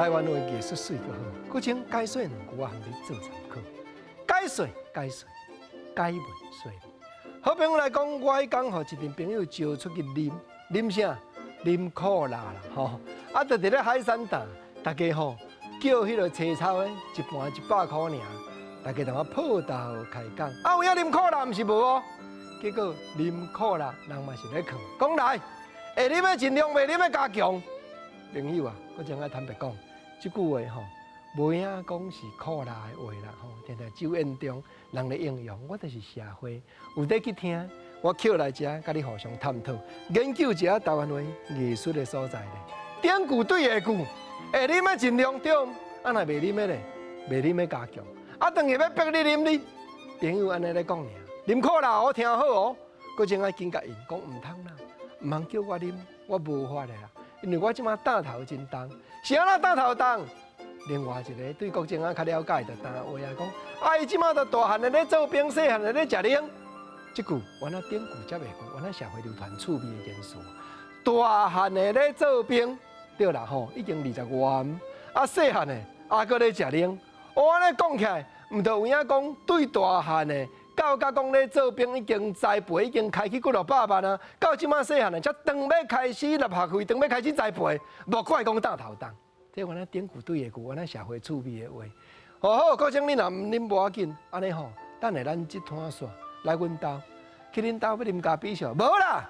台灣話藝術媠閣好，閣將解說兩句仔予你做參考。解說解說解袂說。好朋友來講，我彼工予一陣朋友招出去啉，啉啥？啉可樂啦，吼！啊，就佇咧海山島，大家吼叫彼个青草的，一盤100箍爾，大家同我抱頭開講。啊，有影啉可樂毋是無哦，結果啉可樂人嘛是咧囥，講來會啉的盡量，袂啉的加強。朋友啊，我真愛坦白講，這句話吼，無影講是可樂的話啦吼，定定酒宴中人咧應用，我就是社會有咧去聽，我抾來遮，佮你互相探討，研究一下台灣話藝術的所在咧。頂句對下句，會啉的盡量對，啊若袂啉的咧，袂啉的加強。啊，當下欲逼你啉你，朋友按呢咧講爾，啉可樂我聽好哦，閣真愛緊共𪜶講毋通啦，毋通叫我啉，我無法的啦，因為我這馬擔頭真重，是按怎擔頭重？另外一個對國政仔較了解就答話啊，講啊，伊這馬就大漢的咧做兵，細漢的咧食奶。這句原來頂句接下句，原來社會流傳趣味的元素。大漢的咧做兵，對啦吼，已經20外，啊細漢的啊閣咧食奶。我按呢講起來，毋就有影講對大漢的，到甲講咧做兵已經栽培，已經開去幾落百萬啊，到這馬細漢的才當欲開始納學費，當欲開始栽培，無怪講擔頭重。這原來頂句對下句，原來社會趣味的話。好好，國政你若毋啉無要緊，按呢吼，等下咱這攤煞來阮兜，去恁兜欲啉咖啡燒，無啦，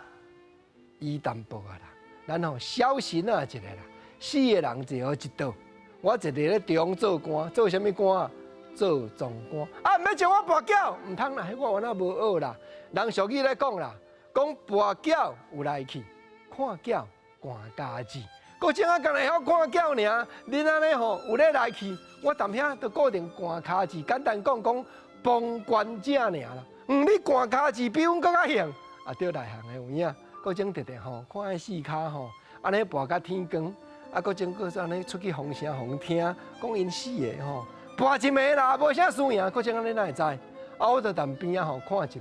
伊淡薄啊啦，咱吼小心啊一下啦，四個人坐予一桌，我一個咧中做官，做啥物官啊？做總官。啊，毋欲招我跋筊，毋通啦，彼我原來無學啦。人俗語咧講啦，講跋筊有來去，看筊寒跤子。國政啊，干焦會曉看筊爾，恁按呢吼有咧來去，我踮遐都固定寒跤子，簡單講講旁觀者爾啦。你寒跤子比阮閣較興，啊對內行的有影。國政直直吼看彼四跤吼，按呢跋甲天光，啊國政閣按呢出去風聲予聽，講𪜶四个吼跋一暝啦，無啥輸贏，國政按呢哪會知？啊，我就踮邊仔吼看一暝，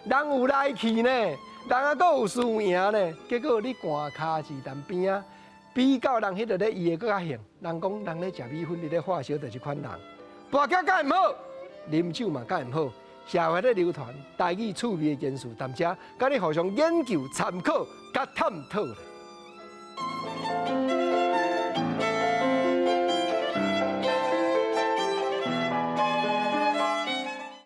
人有來去呢，人還閣有輸贏呢，結果你寒跤子踮邊仔。比較人彼个咧，伊會閣較興。人講人咧食米粉，佇咧發燒，就是款人。跋筊較毋好，啉酒嘛較毋好。社會咧流傳台語趣味的元素，踮遮佮你互相研究、參考、佮探討。